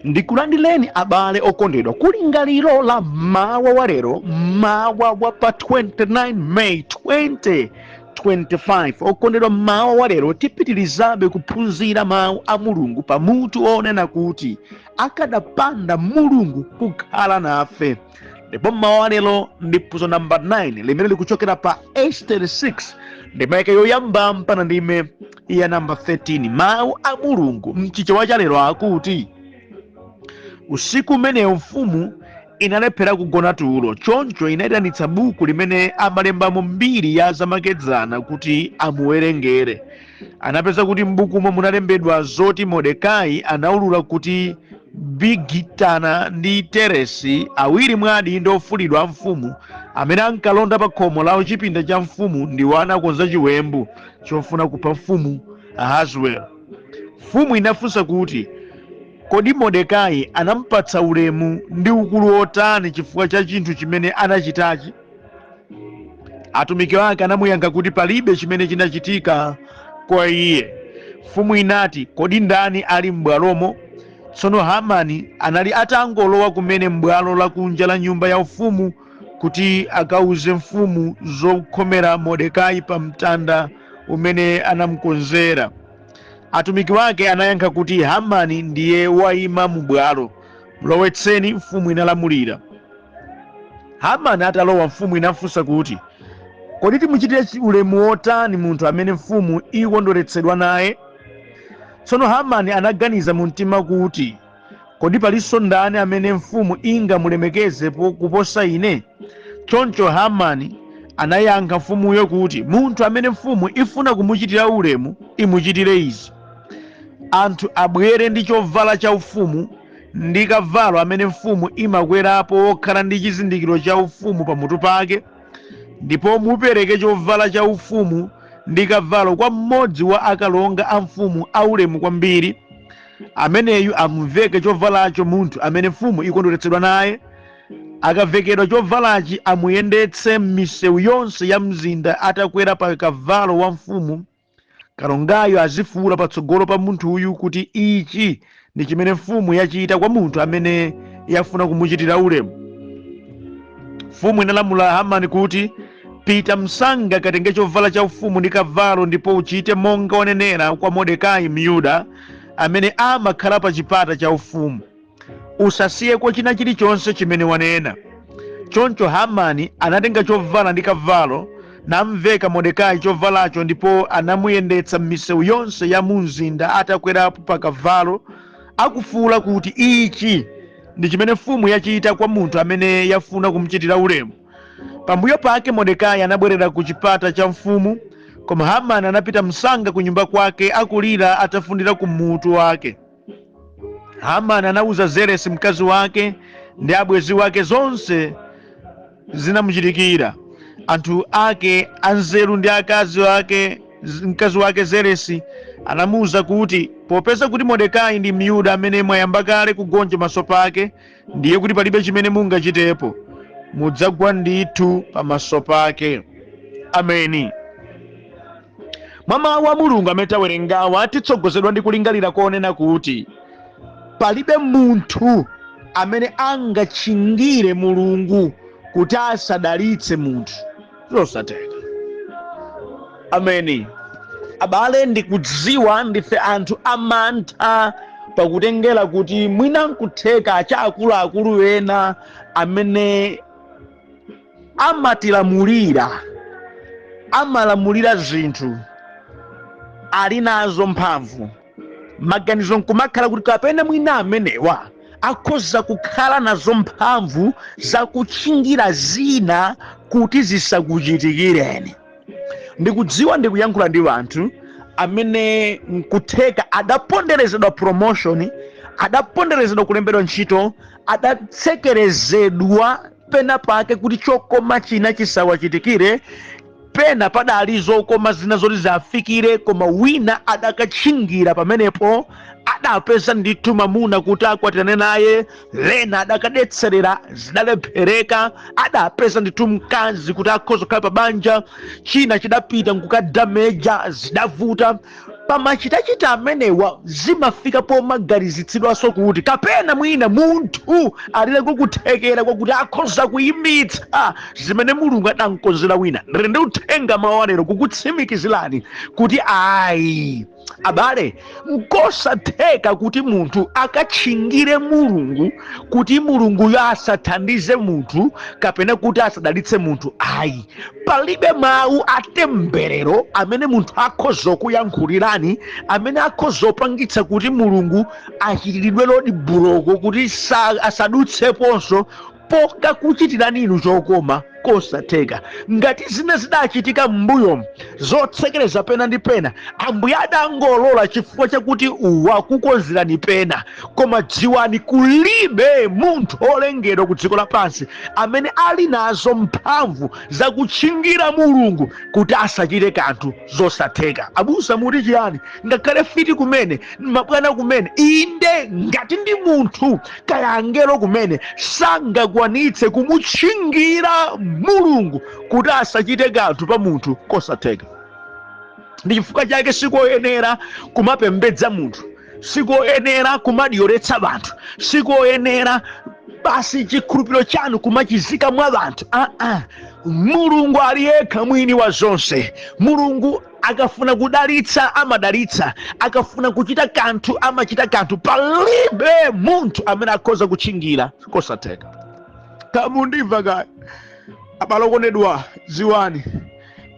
Ndikulandireni abale okondedwa kulingaliro la mawa wa lero, mawa wa pa 29 May 2025. Okondedwa, mawa wa lero tipitirizabe kuphunzira mawu a Mulungu pa mutu onena kuti akadapanda Mulungu kukhala nafe. Ndipo mawa wa lero ndi phunziro namba 9 limene likuchokera pa Esther 6 ndime yake yoyamba mpaka ndime ya namba 13. Mawu a Mulungu mchichewa cha lero akuti, usiku umenewo mfumu inalephera kugona tulo, choncho inayitanitsa buku limene amalembamo mbiri ya zamakedzana kuti amuwerengere. Anapeza kuti m'bukumo munalembedwa zoti Mordekai anaulula kuti Bigitana ndi Teresi, awiri mwa adindo ofulidwa a mfumu amene ankalonda pa khomo la chipinda cha mfumu, ndiwo anakonza chiwembu chofuna kupha mfumu Ahasuero. Mfumu inafunsa kuti, Kodi Mordekai anampatsa ulemu ndi ukulu wotani chifukwa cha chinthu chimene anachitachi? Atumiki ake anamuyankha kuti palibe chimene chinachitika kwa iye. Mfumu inati, Kodi ndani ali m'bwalomo? Tsono Hamani anali atangolowa kumene m'bwalo lakunja la nyumba yaufumu kuti akauze mfumu zokhomera Mordekai pa mtanda umene anamukonzera. Atumiki wake anayankha kuti, Hamani ndiye waima mu bwalo. Mlowetseni, mfumu inalamulira. Hamani atalowa, mfumu inafunsa kuti, Kodi timuchitire ulemu wotani munthu amene mfumu ikondweretsedwa naye? Tsono Hamani anaganiza mu mtima kuti, Kodi palinso ndani amene mfumu ingamulemekeze kuposa ine? Choncho Hamani anayankha mfumuyo kuti, Munthu amene mfumu ifuna kumuchitira ulemu imuchitire izi: anthu abwere ndi chovala chaufumu ndi kavalo amene mfumu imakwerapo wokhala ndi chizindikiro cha ufumu pamutu pake, ndipo mupereke chovala cha ufumu ndi kavalo kwa mmodzi wa akalonga a mfumu aulemu kwambiri. Ameneyu amuveke chovalacho munthu amene mfumu ikondweretsedwa naye. Akavekedwa chovalachi, amuyendetse m'misewu yonse ya mzinda atakwera pa kavalo wa mfumu. Kalongayo azifuula patsogolo pa munthuyu kuti, Ichi ndi chimene mfumu yachita kwa munthu amene yafuna kumuchitira ulemu. Mfumu inalamula Hamani kuti, Pita msanga katenge chovala chaufumu ndi kavalo, ndipo uchite monga wanenera kwa Mordekai Myuda amene amakhala pa chipata chaufumu. Usasiyeko china chilichonse chimene wanena. Choncho Hamani anatenga chovala ndi kavalo, namveka Mordekai chovalacho, ndipo anamuyendetsa m'misewu yonse ya mu mzinda atakwerapo pa kavalo, akufuula kuti, Ichi ndi chimene mfumu yachita kwa munthu amene yafuna kumuchitira ulemu. Pambuyo pake Mordekai anabwerera ku chipata cha mfumu, koma Hamani anapita msanga ku nyumba kwake akulira atafundira ku mutu wake. Hamani anauza Zeresi mkazi wake ndi abwenzi wake zonse zinamuchitikira. Anthu ake anzeru ndi akazi wake, mkazi wake Zeresi anamuuza kuti, popeza kuti Mordekai ndi Myuda amene mwayamba kale kugonja pamaso pake, ndiye kuti palibe chimene mungachitepo, mudzagwa ndithu pamaso pake. Ameni. Mwa mawu a Mulungu amene tawerengawa, titsogozedwa ndi kulingalira konena kuti palibe munthu amene angatchingire Mulungu kuti asadalitse munthu. Zosatheka. Ameni. Abale, ndikudziwa ndife anthu amantha pakutengera kuti mwina nkutheka achaakuluakulu ena amene amatilamulira, amalamulira zinthu, ali nazo mphamvu. Maganizo nkumakhala kuti kapena mwina amenewa akhoza kukhala nazo mphamvu zakutchingira zina kuti zisakuchitikireni. Ndikudziwa ndikuyankhula ndi anthu amene nkutheka adaponderezedwa promotion, adaponderezedwa kulembedwa ntchito, adatsekerezedwa pena pake kuti chokoma china chisawachitikire, pena padali zokoma zina zoti ziafikire, koma wina adakatchingira pamenepo. Adapeza ndithu mamuna kuti akwatirane naye, lena adakadetserera, zidalephereka. Adapeza ndithu mkazi kuti akhoza kukhala pa banja, china chidapita nkukadameja, zidavuta. Pamachitachita amenewa zimafika pomaganizitsidwanso kuti kapena mwina munthu alileko kuthekera kwakuti akhoza kuyimitsa zimene Mulungu adamkonzera wina. Ndili ndi uthenga mawa lero kukutsimikizirani kuti ayi abale, nkosatheka kuti munthu akatchingire Mulungu kuti Mulunguyo asathandize munthu kapena kuti asadalitse munthu. Ayi, palibe mawu atemberero amene munthu akhoza kuyankhulirani amene akhoza kupangitsa kuti Mulungu achitiridwe road block kuti asadutseponso pokakuchitirani inu chokoma. Kosatheka. Ngati zina zidachitika m'mbuyomu zotsekereza pena ndi pena, Ambuye adangolola chifukwa chakuti wakukonzerani pena. Koma dziwani, kulibe munthu olengedwa ku dziko lapansi amene ali nazo mphamvu zakutchingira Mulungu kuti asachite kanthu. Zosatheka. Abusa, muti chiyani? Ngakhale fiti kumene, mabwana kumene, inde ngati ndi munthu kaya angelo kumene, sangakwanitse kumutchingira Mulungu kuti asachite kanthu pa munthu. Kosatheka. Ndi chifukwa chake sikoyenera kumapembedza munthu, sikoyenera kumadyoletsa banthu, sikoyenera basi chikhulupiriro chanu kumachizika mwa banthu. Aa, Mulungu ali yekha mwini wa zonse. Mulungu akafuna kudalitsa amadalitsa, akafuna kuchita kanthu amachita kanthu. Palibe munthu amene akhoza kutchingira. Kosatheka. Kamundimva kaya, abale okondedwa, dziwani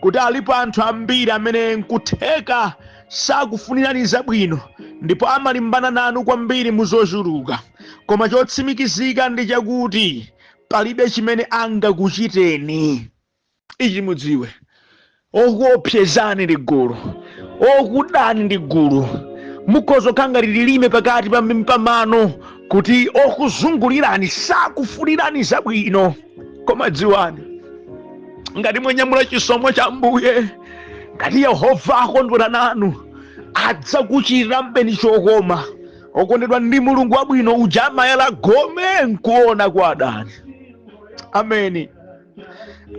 kuti alipo anthu ambiri amene nkutheka sakufunirani zabwino ndipo amalimbana nanu kwambiri muzochuluka, koma chotsimikizika ndi chakuti palibe chimene angakuchiteni. Ichi mudziwe, okuopsezani ndi gulu, okudani ndi gulu, mukhoza kukhala ngati lilime pakati pa mano kuti okuzungulirani sakufunirani zabwino, koma dziwani, ngati mwanyamula chisomo cha Ambuye, ngati Yehova akondwera nanu, adzakuchitira chokoma. Okondedwa, ndi Mulungu wabwino uja amayala gome nkuona kwa adani. Ameni.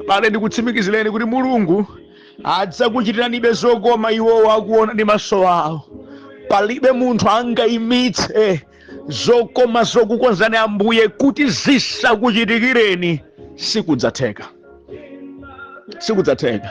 Pale ndikutsimikizireni kuti Mulungu adzakuchitiranibe zokoma iwowo akuona ndi maso awo. Palibe munthu angayimitse zokoma zokukonzani Ambuye kuti zisakuchitikireni. Sikudzatheka, sikudzatheka.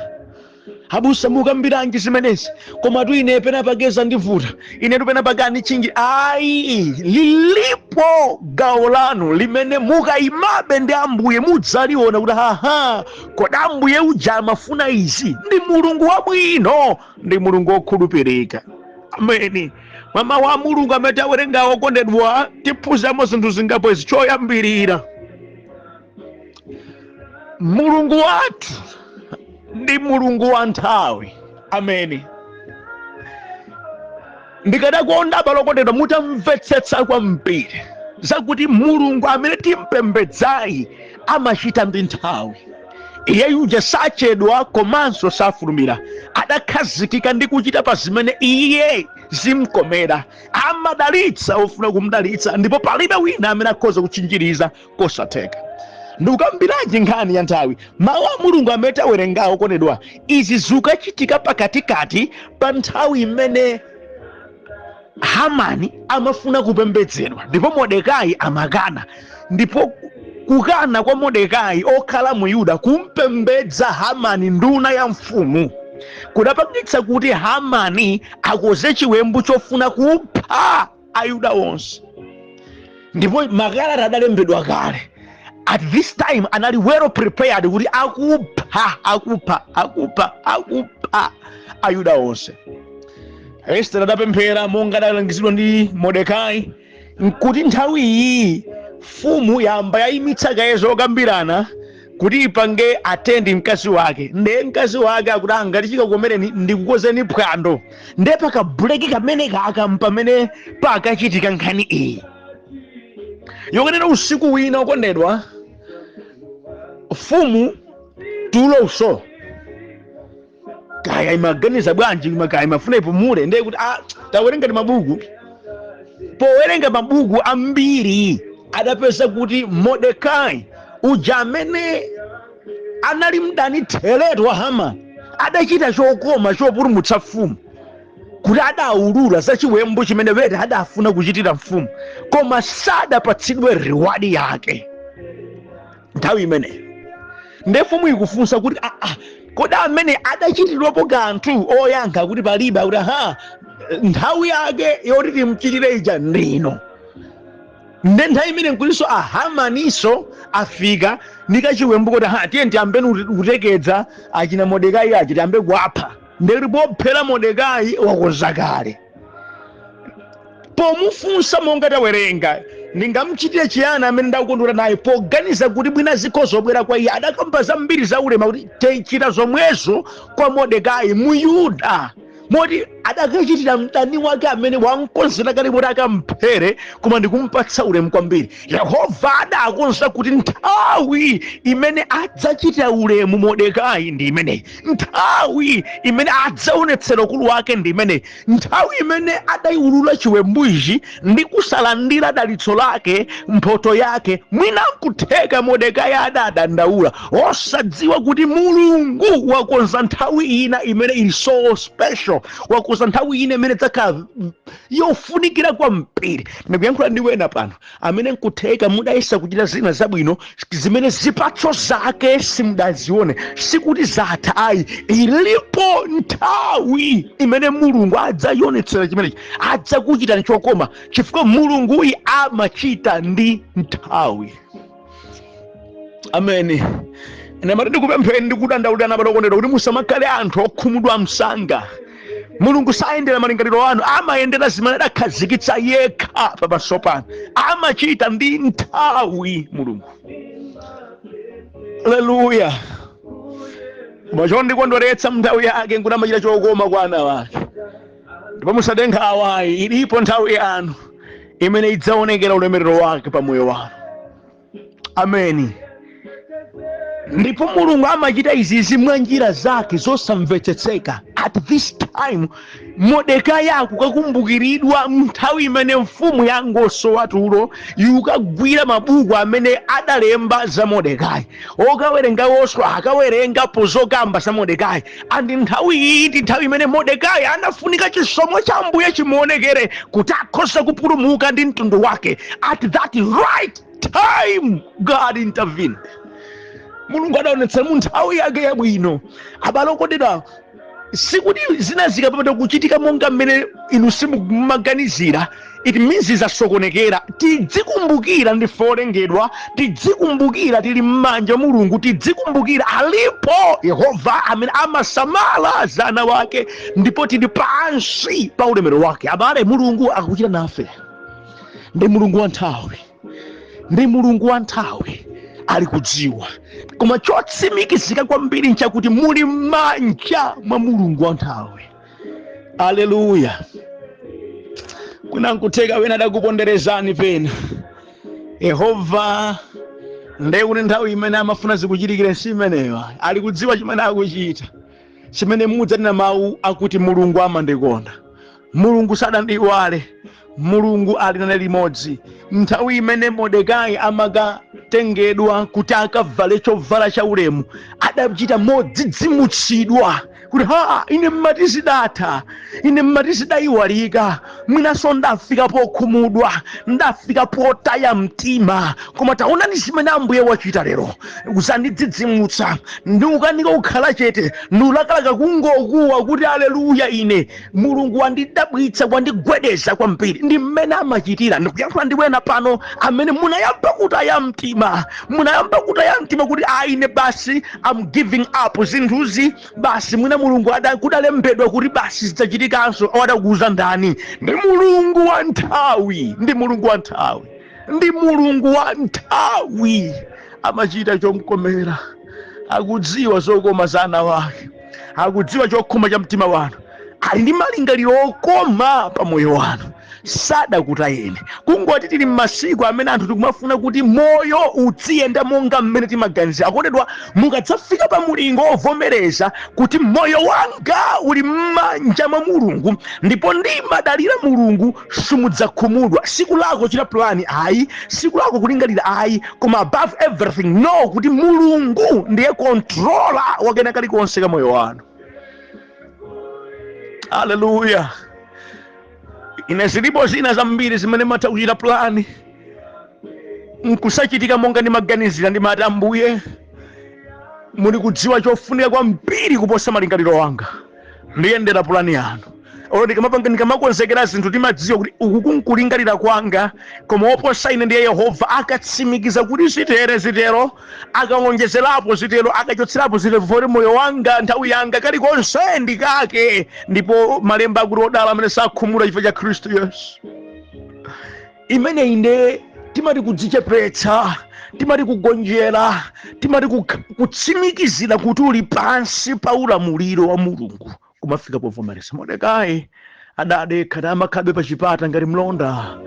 Abusa, mukambiranji zimenezi? Komatu ine pena pakeza ndivuta, inetu pena pakani chinji. Ayi, lilipo gawo lanu limene mukayimabe ndi Ambuye mudzaliona kuti haha, kodi Ambuye uja amafuna izi? Ndi Mulungu wabwino, ndi Mulungu wokhulupirika. Ameni. Mwa mawu a Mulungu amene tawerengawo, okondedwa, tiphunzamo zinthu zingapo izi. Choyambirira, Mulungu wathu ndi Mulungu wa nthawi. Ameni. Ndikadakonda, abale okondedwa, mutamvetsetsa kwambiri zakuti Mulungu amene timpembedzayi amachita ndi nthawi. Iye uja sachedwa komanso safulumira, adakhazikika ndi kuchita pa zimene iye zimkomera. Amadalitsa ofuna kumdalitsa, ndipo palibe wina amene akhoza kutchinjiriza. Kosatheka. Ndikukambiranji nkhani ya nthawi? Mawu a Mulungu amene tawerengawo, okondedwa, izi zikukachitika pakatikati pa nthawi imene Hamani amafuna kupembedzedwa ndipo Mordekai amakana. Ndipo kukana kwa Mordekai okhala mu Yuda kumpembedza Hamani, nduna ya mfumu, kudapangitsa kuti Hamani akoze chiwembu chofuna kupha Ayuda onse. Ndipo makalata adalembedwa kale. At this time anali well prepared kuti akupha, akupha, akupha, akupha Ayuda onse. Esther adapemphera monga adalangizidwa ndi Mordekai, nkuti nthawi iyi mfumu yamba yayimitsa kaye zokambirana kuti ipange attend mkazi wake. Ndiye mkazi wake akuti, "Angati chikakukomereni ndikukozeni phwando." Ndiye paka break kamene kaka pamene pakachitika nkhani iyi yokanena. Usiku wina, okondedwa, mfumu tuloso kaya imaganiza bwanji, kaya imafuna ipumule. Ndiye kuti tawerenga ndi mabuku. Powerenga mabuku ambiri adapeza kuti Mordekai uja amene anali mdani theretu wa Hamani adachita chokoma chopulumutsa mfumu. Kuti adaulula za chiwembu chimene wete adafuna kuchitira mfumu, koma sadapatsidwe reward yake nthawi imeneyo. Nde mfumu ikufunsa kuti, "Aa, kodi amene adachitidwapo kanthu?" Oyankha kuti palibe. Akuti, "Aha, nthawi yake yoti timchitire ija ndino." Nde nthawi imene nkutinso ahamaniso afika ndi kachiwembu kuti, "Ha, tiye tiyambeni kutekedza achina Mordekai achi, tiyambe kuapha." Ndekuti pophera Mordekai wakonza kale. Pomufunsa, monga tawerenga, "Ndingamchitire chiyani amene ndakukondwera naye?" poganiza kuti mwina zikho zobwera kwa iye, adakamba zambiri za ulema kuti techita zomwezo kwa Mordekai Muyuda, moti adakachitira mdani wake amene wamkonzera kale kuti akamphere, koma ndikumpatsa ulemu kwambiri. Yehova adakonza kuti nthawi imene adzachitira ulemu Mordekai ndi imeneyi, nthawi imene adzaonetsera ukulu wake ndi imeneyi, nthawi imene adayiulula chiwembu ichi ndi kusalandira dalitso lake, mphoto yake. Mwina nkutheka Mordekai adadandaula, osadziwa kuti Mulungu wakonza nthawi ina imene ili so special, wakonza nthawi ina imene idzakhala yofunikira kwambiri. Ndikuyankhula ndi wena pano amene nkutheka mudayesa kuchita zina zabwino zimene zipatso zake simudazione. Sikuti zatha ayi, ilipo nthawi imene Mulungu adzayionetsera chimenechi, adzakuchitani chokoma, chifukwa Mulunguyi amachita ndi nthawi. Ameni. Ndimati ndikupempheni ndikudandaulirana abale okondedwa kuti musamakhale anthu okhumudwa msanga. Mulungu sayendera malingaliro anu, amayendera zimene adakhazikitsa yekha pamaso pano. Amachita ndi nthawi Mulungu. Aleluya. Koma chondikondweretsa, mnthawi yake nkuti amachita chokoma kwa ana wake. Ndipo musade nkhawa, ilipo nthawi yanu imene idzaonekera ulemerero wake pa moyo wanu. Ameni. Ndipo Mulungu amachita izizi mwa njira zake zosamvetsetseka. At this time Mordekai akukakumbukiridwa nthawi imene mfumu yangosowa tulo, ikukagwira mabuku amene adalemba za Mordekai, okawerenga woswa akawerengapo zokamba za Mordekai. And nthawi iyi ndi nthawi imene Mordekai anafunika chisomo cha Ambuye chimuonekere kuti akhoza kupulumuka ndi mtundu wake. At that right time God intervened. Mulungu adaonetsa mu nthawi yake yabwino. Abale okondedwa, sikuti zina zikapanda kuchitika monga mmene inu simumaganizira, it means zasokonekera. Tidzikumbukira ndife olengedwa, tidzikumbukira tili m'manja mwa Mulungu, tidzikumbukira alipo Yehova amene amasamala za ana wake, ndipo tili pansi pa ulemerero wake. Abale, Mulungu akuchita nafe, ndi Mulungu wa nthawi, ndi Mulungu wa nthawi, ali kudziwa. Koma chotsimikizika kwambiri nchakuti muli m'manja mwa Mulungu wa nthawi. Aleluya. Kuna nkutheka wena adakuponderezani pena. Yehova ndiye kuti nthawi imene amafuna zikuchitikire si imeneyo, ali kudziwa chimene akuchita, chimene mudzanena mawu akuti, "Mulungu amandikonda, Mulungu sadandiyiwale, Mulungu ali nane limodzi." Nthawi imene Mordekai amakatengedwa kuti akavale chovala cha ulemu, adachita modzidzimutsidwa kuti, "Ha, ine mmati zidatha, ine mmati zidayiwalika, mwinanso ndafika pokhumudwa, ndafika potaya mtima, koma taonani zimene Ambuye wachita lero, uzandidzidzimutsa, ndikukanika kukhala chete, ndikulakalaka kungokuwa kuti aleluya. Ine Mulungu wandidabwitsa, wandigwedeza kwambiri." Ndi mmene amachitira. Ndikuyankhula ndi wena pano amene munayamba kutaya mtima, munayamba kutaya mtima kuti, "Aine basi, I'm giving up zinthuzi basi, mwina Mulungu kudalembedwa kuti basi zidzachitikanso." Adakuuza ndani? Ndi Mulungu wa nthawi, ndi Mulungu wa nthawi, ndi Mulungu wa nthawi. Amachita chomkomera, akudziwa zokoma za ana wake, akudziwa chokhumba cha mtima wanu, ali ndi malingaliro okoma pa moyo wanu, sadakutayeni. Kungoti tili m'masiku amene anthu tikumafuna kuti moyo uziyenda monga mmene timaganizira. Akondedwa, mukadzafika pa mulingo ovomereza kuti moyo wanga uli m'manja mwa Mulungu ndipo ndimadalira Mulungu, simudzakhumudwa. Siku lako chita plan ayi, siku lako kulingalira ayi, koma above everything know kuti Mulungu ndiye controller wakena kalikonse ka moyo wanu. Aleluya. Ine zilipo zina zambiri zimene matha kuchita plan nkusachitika monga ndimaganizira. Ndimati, "Ambuye, muli kudziwa chofunika kwambiri kuposa malingaliro anga, ndiyendera pulani yanu." Olo ndikamapanga, ndikamakonzekera zinthu, timadziwa kuti uku kunkulingalira kwanga, koma woposa ine ndiye Yehova. Akatsimikiza kuti zitere, zitero; akawonjezerapo, zitero; akachotserapo, zitero. Poti moyo wanga, nthawi yanga, kalikonse ndikake. Ndipo malemba akuti, "Odala amene sakhumudwa chifukwa cha Khristu Yesu." Imeneyi nde timati kudzichepetsa, timati kugonjera, timati kutsimikizira kuti uli pansi pa ulamuliro wa Mulungu, kumafika povomereza. Mordekai adadekha namakhabe pa chipata ngati mlonda,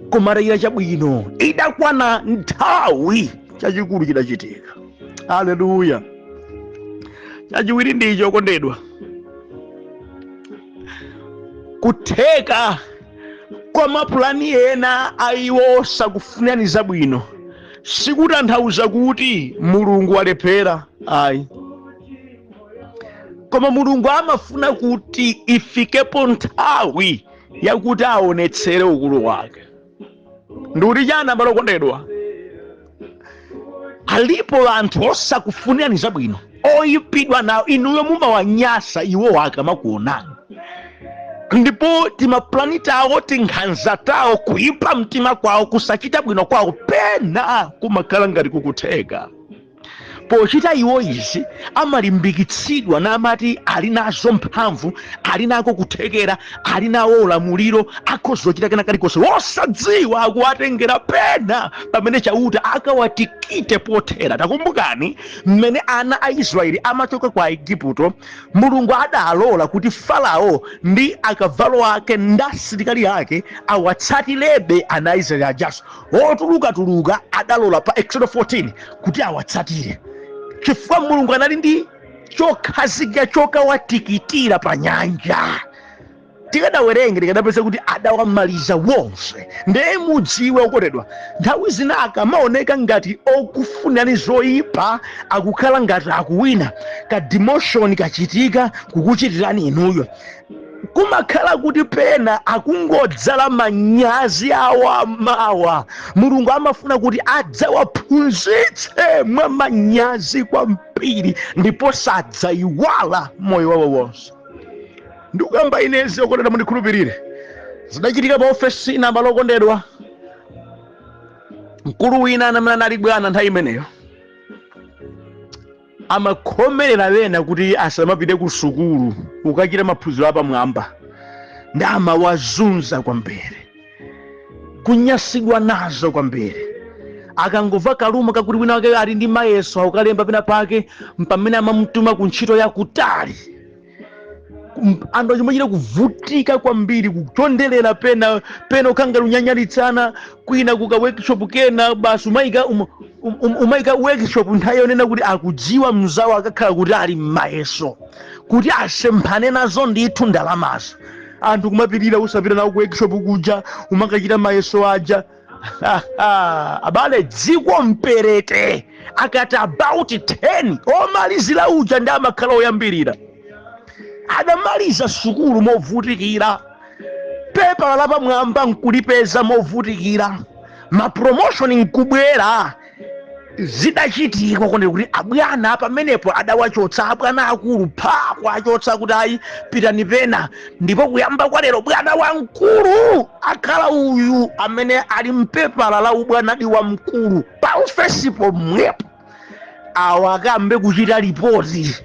koma atachita chabwino, idakwana nthawi, chachikulu chidachitika. Haleluya! Chachiwiri ndicho, okondedwa, kutheka kwa mapulani ena a iwo osakufunirani zabwino sikutanthauza kuti Mulungu walephera, ayi. Koma Mulungu amafuna kuti ifikepo nthawi yakuti aonetsere ukulu wake. Ndikuti chani, abale okondedwa? Alipo anthu osakufunirani zabwino, oyipidwa nawo inuyo, mumawanyasa iwo akamakuonani, ndipo timapulani tawo, tinkhanza tawo, kuyipa mtima kwawo, kusachita bwino kwawo, pena kumakhala ngati kukutheka. Pochita iwo izi, amalimbikitsidwa namati ali nazo mphamvu, ali nako kuthekera, ali nawo ulamuliro, akhoza kuchita kena kalikonse, wosadziwa akuwatengera pena pamene Chauta akawatikite pothera. Takumbukani mmene ana a Israeli amachoka kwa Igupto, Mulungu adalola kuti Farao ndi akavalo ake ndi asilikali ake awatsatirebe ana a Israeli ajaso otulukatuluka. Adalola pa Exodo 14 kuti awatsatire chifukwa Mulungu anali ndi chokhazikika chokawatikitira pa nyanja. Tikadawerenga, tikadapeza kuti adawamaliza wonse. Ndiye mudziwe, okondedwa, nthawi zina akamaoneka ngati okufunirani zoyipa akukhala ngati akuwina, ka demotion kachitika kukuchitirani inuyo, kumakhala kuti pena akungodzala manyazi awo amawa. Mulungu amafuna kuti adzawaphunzitse mwa manyazi kwambiri, ndipo sadzayiwala moyo wawo wonse. Ndikukamba inezi, okondedwa, mundikhulupirire, zidachitika pa ofesi ina, abale okondedwa. Mkulu wina amene anali bwana nthawi imeneyo amakhomerera wena kuti asamapite ku sukulu ukachita maphunziro apamwamba, ndi amawazunza kwambiri, kunyasidwa nazo kwambiri. Akangomva ka rumour kakuti wina wake ali ndi mayeso akukalemba pena pake, mpamene amamutuma ku ntchito yakutali. Anthu achimachita kuvutika kwambiri, kuchondelera, pena pena ukhanga lunyanyalitsana kwina kuka workshop kena basi umayika umayika workshop nthawi yonena kuti akudziwa mzawo akakhala kuti ali m'mayeso, kuti asemphane nazo ndithu ndalamazo. Anthu kumapirira, usapita nawo ku workshop kuja, umakachita mayeso aja. Abale, dziko mperete akati about 10, omalizira uja ndi amakhala oyambirira. Adamaliza sukulu movutikira, pepala lapamwamba nkulipeza movutikira, ma promotion nkubwera. Zidachitika kondera kuti abwana pamenepo adawachotsa abwana akulu pha, kuwachotsa kuti, "Ayi, pitani pena, ndipo kuyamba kwa lero bwana wamkulu akhala uyu amene ali mpepala la ubwanadi wamkulu." Pa ofesi pomwepo awa akambe kuchita ripoti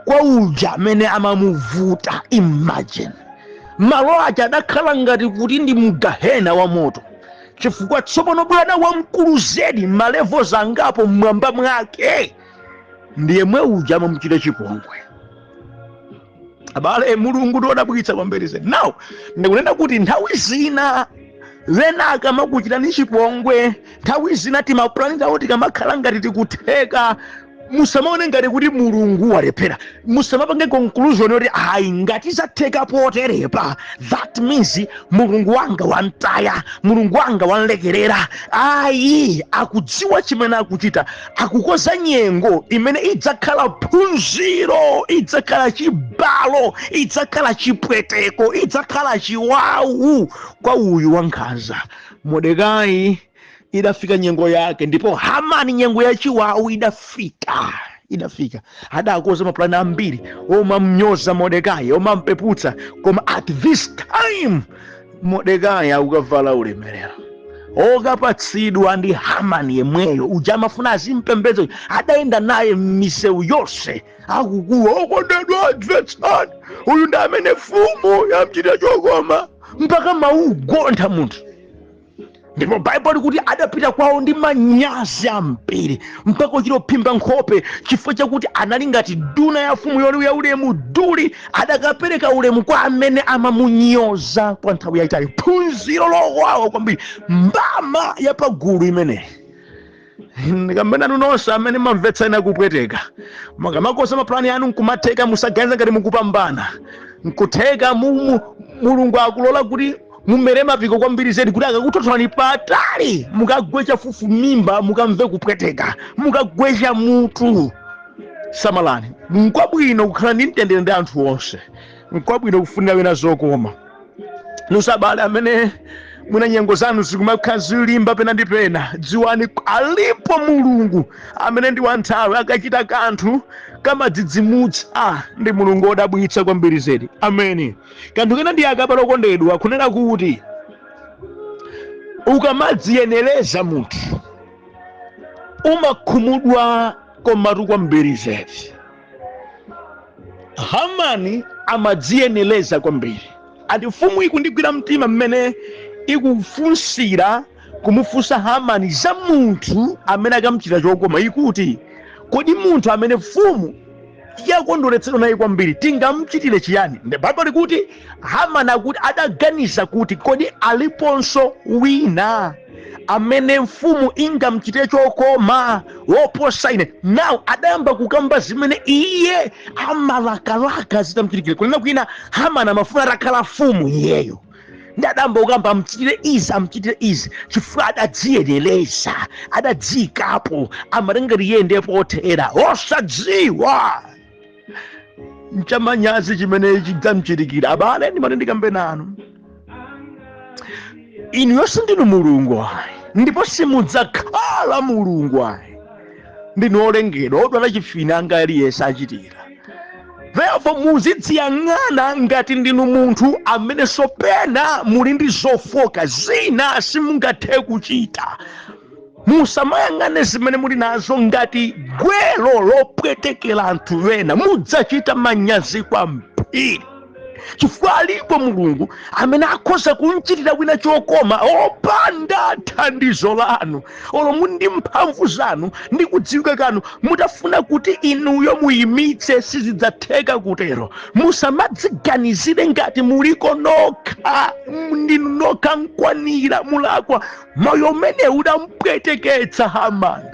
kwa uja amene amamuvuta. Imagine, malo aja adakhala ngati kuti ndi mgahena wa moto, chifukwa tsopano bwana wamkulu zedi, ma levels angapo mmwamba mwake, ndiye mwe uja amamuchita chipongwe. Abale, Mulungu ndiwodabwitsa kwambiri zedi. Now ndikunena kuti nthawi zina wena akamakuchitani chipongwe, nthawi zina timapulani tawo tikamakhala ngati tikutheka, Musamaone ngati kuti Mulungu walephera. Musamapange conclusion yoti ayi, ngati zatheka poterepa, that means Mulungu wanga wantaya, Mulungu wanga wanlekerera. Ayi, akudziwa chimene akuchita. Akukoza nyengo imene idzakhala phunziro, idzakhala chibalo, idzakhala chipweteko, idzakhala chiwawu kwa uyu wankhanza Mordekai. Idafika nyengo yake, ndipo Hamani nyengo ya chiwawu idafika, idafika. Adakoza mapulani ambiri omamnyoza Mordekai, omampeputsa, koma at this time Mordekai akukavala ulemerero okapatsidwa ndi Hamani yemweyo uja amafuna azimpembedzo. Adayenda naye m'misewu yonse akukuwa, "Okondedwa, mvetsani, uyu ndi amene mfumu yamchitira chokoma," mpaka maugontha munthu. Ndipo Baibulo likuti adapita kwawo ndi manyazi ambiri, mpaka uchita kuphimba nkhope, chifukwa chakuti anali ngati duna ya mfumu yoli ya ulemu duli. Adakapereka ulemu kwa amene amamunyoza kwa nthawi yayitali. Phunziro lowawa kwambiri, mbama ya pagulu imeneyi. Ndikambenanu nonse amene mamvetsa ena kupweteka, mukamakoza mapulani anu nkumatheka, musaganize ngati mukupambana. Nkutheka Mulungu akulola kuti mumere mapiko kwambiri zedi, kuti akakutotholani patali, mukagwecha fufu mimba, mukamve kupweteka, mukagwecha mutu. Samalani. Nkwabwino kukhala ndi mtendere ndi anthu onse, nkwabwino kufunira wina zokoma. Nusabale amene mwina nyengo zanu zikumakhala zilimba pena ndi pena, dziwani alipo Mulungu amene ndi wanthawi. Akachita kanthu kamadzidzimutsa. Ndi Mulungu wodabwitsa kwambiri zedi. Ameni. Kanthu kena ndi akabala, okondedwa, kunena kuti ukamadziyenereza munthu umakhumudwa komatu kwambiri zedi. Hamani amadziyenereza kwambiri. Ati mfumu ikundigwira mtima mmene ikufunsira kumufunsa Hamani za munthu amene akamchita chokoma. Ikuti, "Kodi munthu amene mfumu yakondweretsedwa naye kwambiri tingamchitire chiyani?" Ndi Baibulo likuti Hamani akuti adaganiza kuti, "Kodi aliponso wina amene mfumu ingamchitire chokoma woposa ine?" Now adayamba kukamba zimene iye amalakalaka zitamchitikire. Kunena kwina, Hamani amafuna atakhala mfumu iyeyo. Ndi adayamba kukamba, amchitire izi, amchitire izi, chifukwa adadziyenereza, adadziyikapo, amatenga iye ndiye pothera, osadziwa nchamanyazi chimene chidzamchitikira. Abale, ndimati ndikambe nanu, inu yonse ndinu Mulungu ayi, ndipo simudzakhala Mulungu ayi. Ndinu olengedwa, odwala chifine anga aliyense achitira. Therefore muzidziyang'ana ngati ndinu munthu amene sopena muli ndi zofoka zina simungathe kuchita. Musamayang'ane zimene muli nazo ngati gwero lopwetekera anthu ena. Mudzachita manyazi kwambiri, chifukwa alipo Mulungu amene akhoza kumchitira wina chokoma opanda thandizo lanu. Olo muli ndi mphamvu zanu ndi kudziwika kanu, mutafuna kuti inuyo muyimitse, sizidzatheka kutero. Musamadziganizire ngati muliko nokha, ndinu nokha nkwanira. Mulakwa. Moyo umene udampweteketsa Hamani.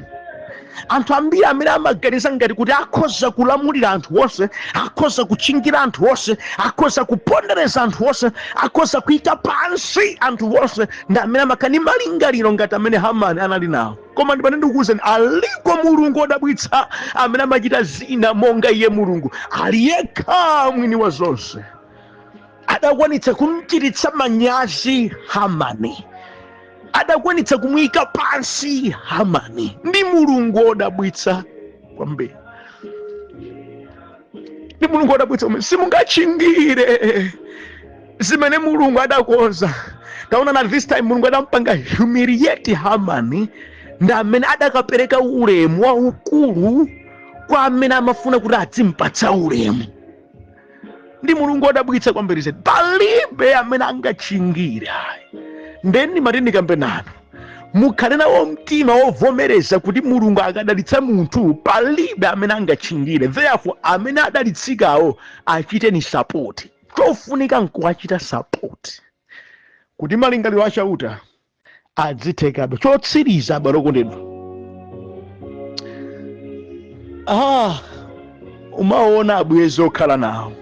Anthu ambiri amene amaganiza ngati kuti akhoza kulamulira anthu onse, akhoza kutchingira anthu onse, akhoza kupondereza anthu onse, akhoza kuyika pansi anthu onse, ndi amene amakhala ndi malingaliro ngati amene Hamani anali nawo. Koma ndipane ndikuwuzani, aliko Mulungu wodabwitsa amene amachita zina monga iye Mulungu ali yekha mwini wa zonse. Adakwanitsa kumchititsa manyazi Hamani, adakwanitsa kumuyika pansi Hamani. Ndi Mulungu wodabwitsa kwambiri, ndi Mulungu wodabwitsa kwambiri. Simungatchingire zimene Mulungu adakonza. Taona na this time Mulungu adampanga humiliate Hamani, ndi amene adakapereka ulemu waukulu kwa amene amafuna kuti adzimpatsa ulemu. Ndi Mulungu wodabwitsa kwambiri zedi, palibe amene angatchingire ayi. Ndeni mati ndikambe nanu, mukhale nawo mtima wovomereza kuti Mulungu akadalitsa munthu palibe amene angatchingire. Therefore amene adalitsikawo achiteni support. Chofunika nkuwachita support kuti malingaliro achauta adzithekabe. Chotsiriza, abale okondedwa, Ah, umaona abwenzi okhala nawo.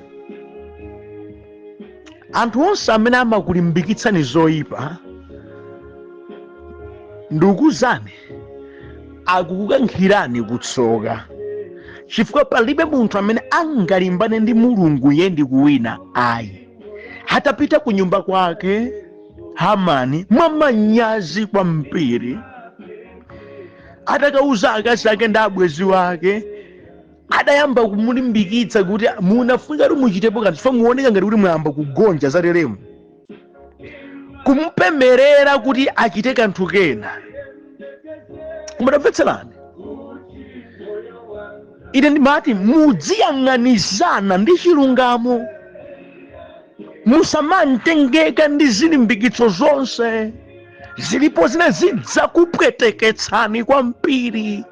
Anthu onse amene amakulimbikitsani zoyipa, ndikukuuzani, akukukankhirani kutsoka, chifukwa palibe munthu amene angalimbane ndi Mulungu ye ndi kuwina ayi. Atapita ku nyumba kwake Hamani mwamanyazi kwambiri, atakauza akazi ake ndi abwenzi wake, adayamba kumulimbikitsa kuti munafunika kuti muchitepo kanthu, chifukwa muoneka ngati kuti mwayamba kugonja zateremu, kumupemerera kuti achite kanthu kena. Koma tamvetserani, ine ndimati mudziyang'anizana ndi chilungamo, musamantengeka ndi zilimbikitso zonse zilipo zina zidzakupweteketsani kwambiri.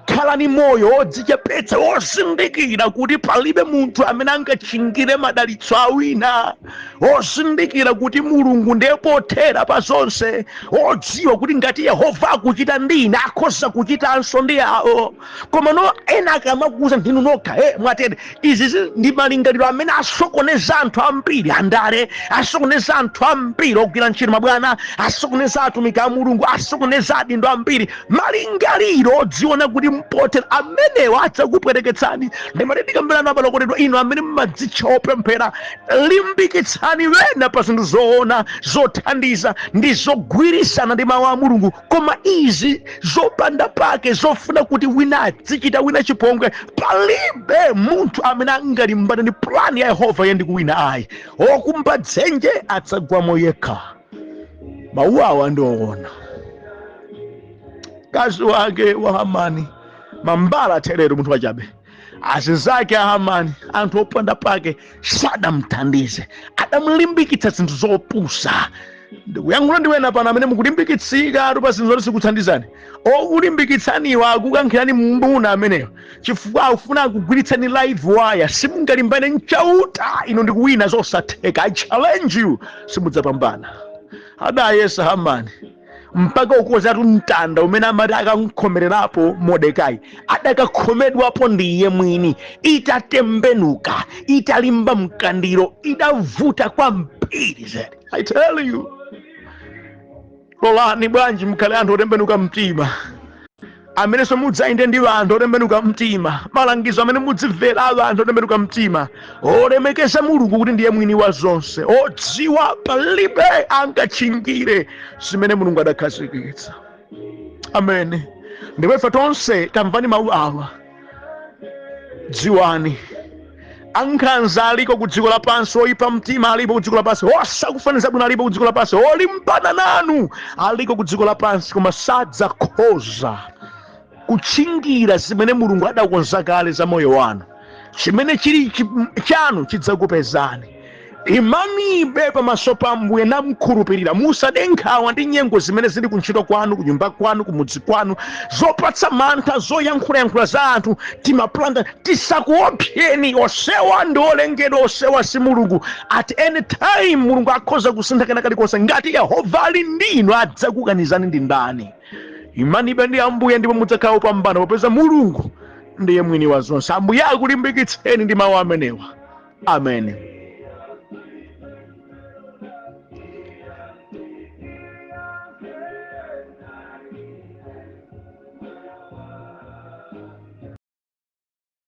Khalani moyo wodzichepetsa, wozindikira kuti palibe munthu amene angatchingire madalitso a wina, wozindikira kuti Mulungu ndiye pothera pa zonse, wodziwa kuti ngati Yehova akuchita ndi ine akhoza kuchitanso ndi awo. Koma no ena akamakuuza ndinu nokha, hey, mwatere izi ndi malingaliro amene asokoneza anthu ambiri andale, asokoneza anthu ambiri ogwira ntchito mabwana, asokoneza atumiki a Mulungu, asokoneza adindo ambiri. Malingaliro odziona kuti mpothera amenewa adzakupweteketsani. Ndimati ndikambirana abale okondedwa, inu amene mmadzitcha opemphera, limbikitsani wena pa zinthu zoona, zothandiza ndi zogwirizana ndi mawu a Mulungu. Koma izi zopanda pake, zofuna kuti wina adzichita wina chipongwe, palibe munthu amene angalimbane ndi plani ya Yehova ye ndi kuwina ayi. Okumba dzenje adzagwamo yekha. Mawu awa ndi oona. Mkazi wake wa Hamani, mambala atherero, munthu wachabe, azinzake a Hamani, anthu opanda pake, sadamthandize, adamulimbikitsa zinthu zopusa. Ndikuyankhula ndi wena pano amene mukulimbikitsika pa zinthu zoti zikuthandizani. Okulimbikitsaniwa akukankhirani mbuna ameneyo, chifukwa akufuna akugwiritsani live wire. Simungalimbane nchauta ino ndikuwina, zosatheka. I challenge you, simudzapambana. Adayesa Hamani mpaka ukozatu mtanda umene amati akankhomererapo Mordekai, adakakhomedwapo ndi iye mwini. Itatembenuka, italimba mkandiro, idavuta kwambiri zedi. I tell you, lolani bwanji mukhale anthu otembenuka mtima, amenenso mudzayende ndi anthu otembenuka mtima, malangizo amene mudzimvera a anthu otembenuka mtima, olemekeza Mulungu kuti ndiye mwini wa zonse, odziwa palibe angatchingire zimene Mulungu adakhazikitsa. Amen. Ndipo ife tonse tamvani mawu awa, dziwani ankhanza aliko ku dziko lapansi, oyipa mtima alipo ku dziko lapansi, osakufunira bwino alipo ku dziko lapansi, olimbana nanu aliko ku dziko lapansi, koma sadzakhoza kutchingira zimene Mulungu adakonza kale za moyo wanu. Chimene chili chanu chidzakupezani. Imanibe pamaso pa Ambuye namkhulupirira. Musade nkhawa ndi nyengo zimene zili kuntchito kwanu, kunyumba kwanu, kumudzi kwanu, zopatsa mantha, zoyankhulayankhula za anthu, timaplanda tisakuopseni. Osewa ndi olengedwa, osewa si Mulungu. At any time Mulungu akhoza kusintha kena kalikonse. Ngati Yehova ali ndinu, adzakukanizani ndi ndani? Imanibe ndi Ambuye ndipo mudzakhala opambana, popeza Mulungu ndiye mwini wa zonse. Ambuye akulimbikitseni ndi mawu amenewa. Amen.